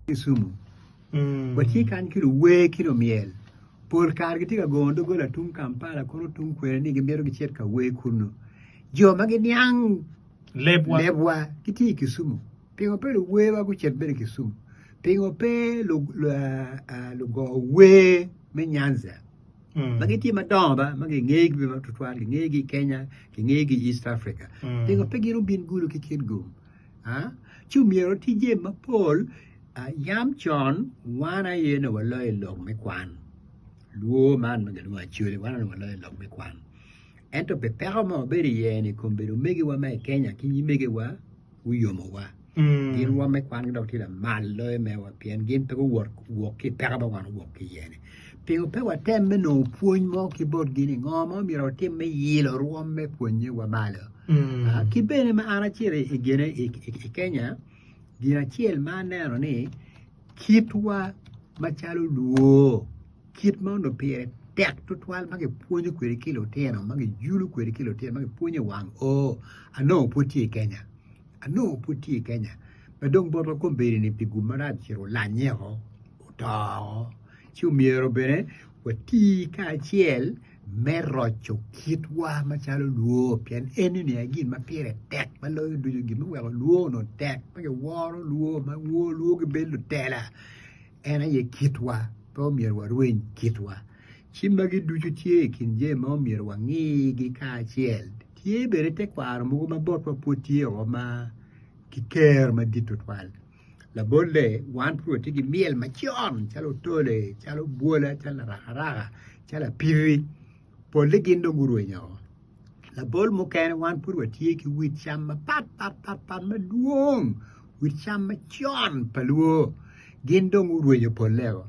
Kisumu. Watye kany ki luwer ki lumyel. Pol kare gitye ka gongo doggola tung Kampala kono tung kwene ni gimito gicit ka wer kunnu. Jo ma giniang lebwa gitye i Kisumu. Pingo pe luwerwa gucit bene i Kisumu? Pingo pe lugo wer me Nyanza ma gitye madongo ba ma gingeyogi bene tutwal, gingeyogi i Kenya, gingeyogi i East Africa. Pingo pe gin obin gulu ki Kitgum? Ci omyero oti jami mapol. Yam con wan aye nongo waloyo i lok me kwan, lwor man ma gilwongo Acholi wan onongo waloyo i lok me kwan. Ento pi peko ma wabedo iye-ni kombeddi omegiwa ma i Kenya ki nyimegiwa guyomowa. Gin rwom me kwangi dok tye lamal loyo mewa pien gin pe guwot wok ki i peko ma wan owok ki iye-ni. Pingo pe watem me nongo pwony mo ki botgi ni ngo ma omyero watim me yilo rwom me pwonnyewa malo? Ki bene ma an acito i gine i Kenya, gin acel ma aneno ni kitwa macalo luo Kit ma onongo pire tek tutwal ma kipwonyo kwede ki lutino, ma kijulo kwede ki lutino, ma kipwonyo i wang oo, anongo pud tye i Kenya. Anongo pud tye i Kenya. Ma dong botwa kombeddi-ni pi gum marac ocito olanye oko, oto oko. Ci omyero bene wati kacel me roco kitwa macalo lwor, pien eni-ni aye gin ma pire tek ma loyo ducu, gin ma weko lwor onongo tek, ma kiworo lwor, ma lwor gibedo lutela. En aye kitwa, pe omyero warweny kitwa. Ci magi ducu tye i kin jami ma omyero wangigi kacel. Tye bene tekwaro mogo ma botwa pwod tye o ma ki ker madit tutwal. Labolle, wan pud watye ki myel macon calo otole, calo bwola, calo larakaraka, calo apiti. Polle gin dong gurwenyo o. Labol mukene wan pud watye ki wit cam mapat pat pat pat madwong, wit cam macon pa luo gin dong gurwenyo polle-o.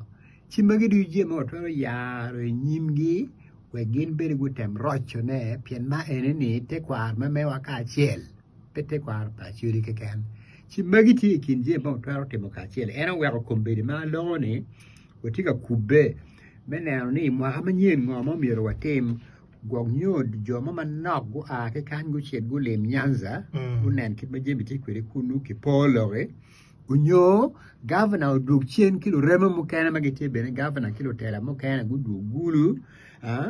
Ci magi ducu jami ma watwero yaro i nyimgi wek gin bene gutem rocone pien ma eni-ni tekwaro ma mewa kacel pe tekwaro pa Acholi keken. Ci magi tye i kin jami ma watwero timo kacel. En oweko kombeddi ma aloko-ni watye ka kubbe me neno ni i mwaka manyen ngo ma omyero watim Gwok nyo jo mo manok gua ki kany gucit gulim Nyanza gunen kit ma jami tye kwede kunnu ki po loki onyo gavana odwog cen ki lureme mukene ma gitye bene gavana ki lutela mukene gudwog Gulu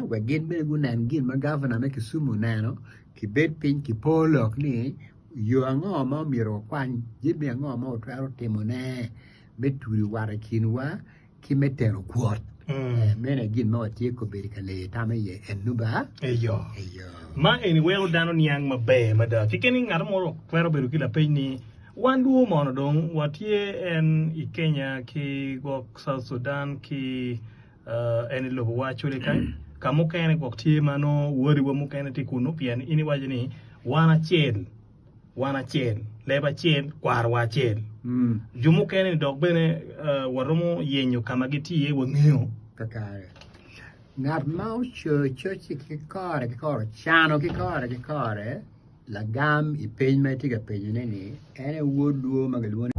wek gin bene gunen gin ma gavana me Kisumu oneno kibed piny ki po lok ni yo ango ma omyero wakwany jami ango ma watwero timone me tudo wat i kinwa ki me teno kwot. Meno aye gin ma watye kobedo ka leyo tam iye ennu ba? Eyo. Eyo. Ma eni weko dano niang maber mada. Keken ni ngat mo twero bedo ki lapeny ni, Wan luo mono dong watye en i Kenya ki gwok South Sudan ki en i lobowa Acholi kany? Ka mukene gwok tye ma nongo wadiwa mukene tye kunnu pien in iwaco ni wan acel. wan acel, leb acel, kwarowa acel. Jo mukene-ni dok bene waromo yenyo ka ma gitye iye wangeyo. Kakare. Ngat ma ocoyo coc-ci ki kore ki kore, ocano ki kore ki kore lagam i peny ma itye ka penyone-ni, en aye wod luo ma gilwongo ni.